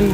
Tus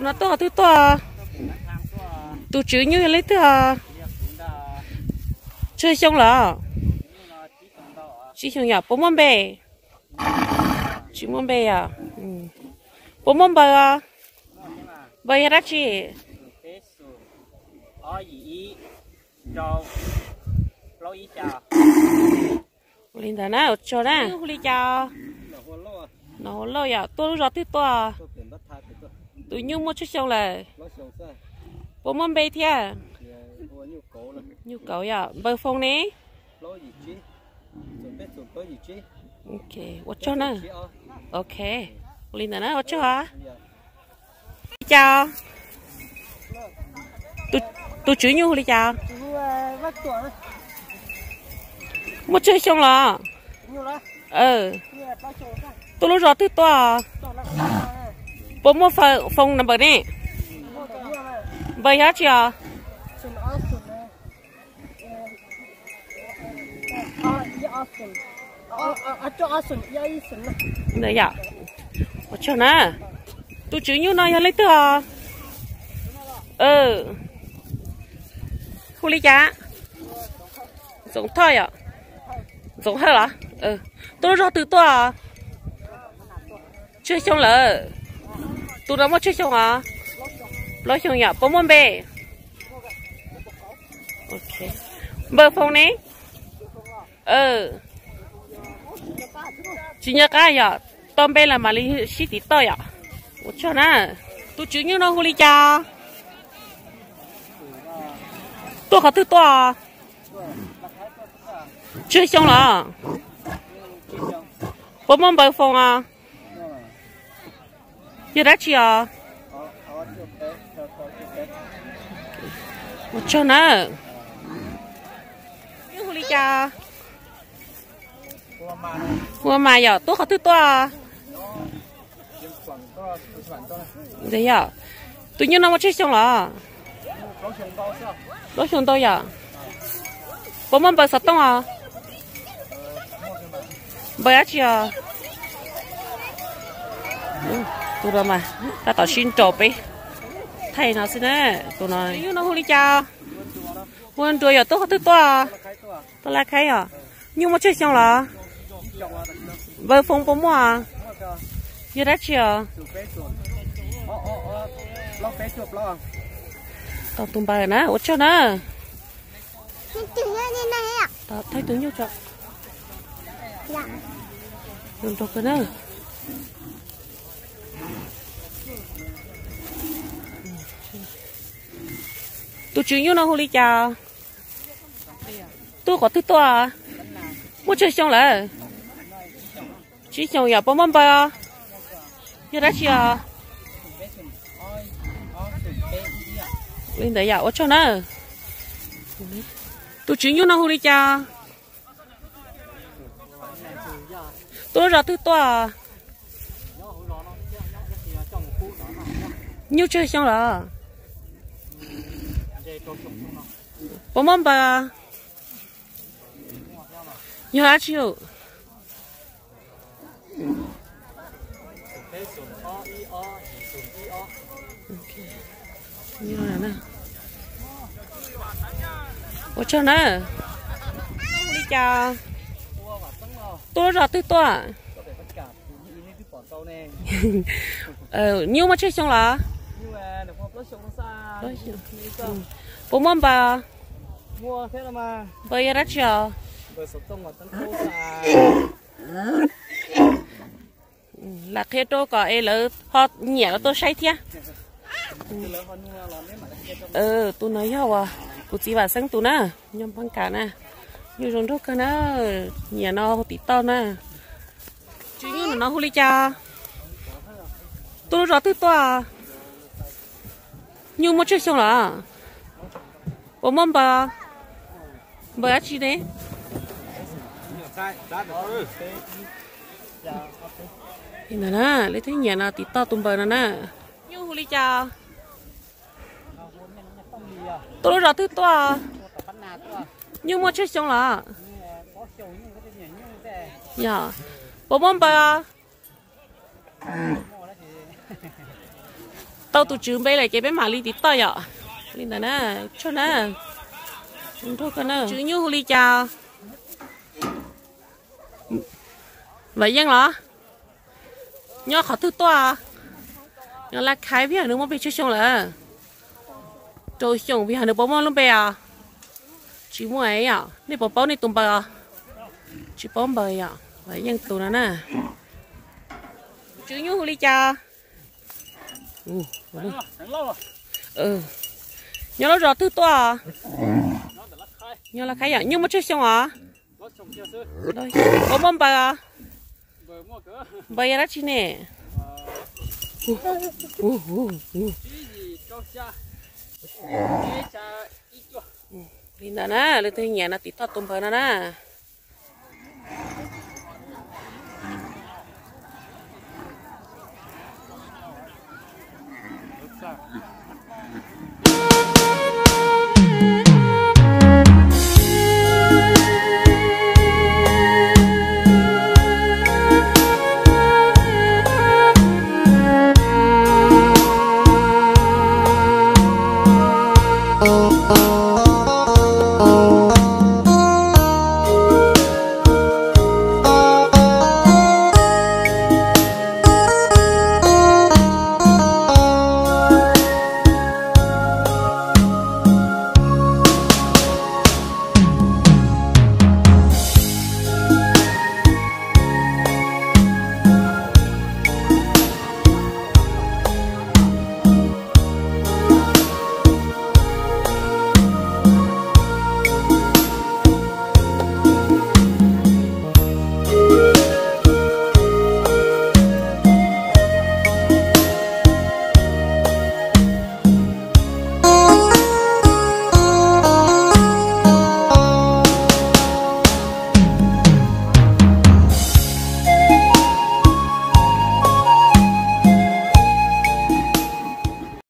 no tuaj qhov twg tuaj? Tus tswv nyuj yog leej twg os? Tsawg xyoo lawm? Tsib xyoo yom. Puas muaj npe? Tsis muaj npe yom. Puas muaj npaws os? Npaws yog dab tsi? Ua li ntawd na, ua tsaug na. Hu li cas? Nom Hua Lauj yom. Tuaj lub zos twg tuaj? Tus nyuj muaj tsawg xyoo lawm? Puas muaj npe thiab? Nyuj Kauv yom. Npaws foos ne? Ua tsaug na. Ok, ua li ntawd na, ua tsaug. Li cas? Tus tswv nyuj hu li cas? Muaj tsawg xyoo los? Tuaj lub zos twg tuaj? Puas muaj foos npaws ne? Npaws yog dab tsi os? Ntawd yom. Ua tsaug na. Tus tswv nyuj no yog leej twg os? Hu li cas? Ntxoov Thoj yom. Ntxoov Hawj los? Tuaj lub zos twg tuaj? Tsawg xyoo lawm? Tus no muaj tsawg xyoo os? Plaub xyoo yom. Puas muaj npe? Npaws foos ne? Tsis nco qab yom, tau npe los mam li sib tiv toj yom. Ua tsaug na. Tus tswv nyuj no hu li cas? Tuaj qhov twg tuaj? Tsawg xyoo los? Puas muaj npaws foos os? Yog dab tsi os? Ua tsaug na. Hu li cas? Hu ua Mas yom, tuaj qhov twg tuaj? Ntawd yom. Tus nyuj no muaj tsawg xyoo los? Plaub xyoo ntau yom. Puas muaj npaws xov tooj os? Npaws dab tsi os? Tus no mas tab tom sib nraus peb thaij no xwb na. Tus no, nyuj no hu li cas? Hu ua Nruas yom, tuaj qhov twg tuaj? Tuaj Laj Khaib os. Nyuj muaj tsawg xyoo los? Npaws foos puas muaj? Yog dab tsi os? Tau tus npaws na, ua tsaug na. Thaij tus nyuj tso. Nrog kawg na. Tus tswv nyuj no hu li cas? Tuaj qhov twg tuaj? Muaj tsawg xyoo lawm? Tsib xyoo yom. Puas muaj npaws os? Yog dab tsi os? Li ntawd yom, ua tsaug na. Tus tswv nyuj no hu li cas? Tuaj lub zos twg tuaj? Nyuj tsawg xyoo lawm? Puas muaj npaws? Yog dab tsi? Ua tsaug na. Li cas? Tuaj lub zos twg tuaj? Nyuj muaj tsawg xyoo los? Puas muaj npaws? Npaws yog dab tsi os? Lam qhia rau kom es lawv ho nyiam los tuaj saib thiab. Tus no yog uas kuv txiv Vam Xeeb tus na, nyob Npab Kas na. Nyuj zoo nraug kawg na, nyiam no hu tim toj na. Tswv Nyuj, no hu li cas? Tuaj lub zos twg tuaj? Nyuj muaj tsawg xyoo los? Puas muaj npaws? Npaws dab tsi ne? Ntawd na, leej twg nyiam no tim toj tus npaws no na. Nyuj hu li cas? Tuaj lub zos twg tuaj? Nyuj muaj tsawg xyoo los? Yog, puas muaj npaws? Tau tus tswv npe lawm ces peb mam li tim toj yom. Li ntawd na, tsaug na. Tswv Nyuj hu li cas? Vam Yeej los? Nyob qhov twg tuaj? Nyob Laj Khaib, peb yog nws muaj pes tsawg xyoo lawm? Rau xyoo, peb yog nws puas muaj lub npe os? Tsis muaj yom. Nej puas paub nej tus npaws os? Tsis paub npaws yom. Vam Yeej tus no na. Tswv Nyuj hu li cas? Nyob lub zos twg tuaj? Nyob Laj Khaib yom. Nyuj muaj tsawg xyoo os? Puas muaj npaws os? Npaws yog dab tsi ne? Li ntawd na, leej twg nyiam no tim toj tus npaws no na.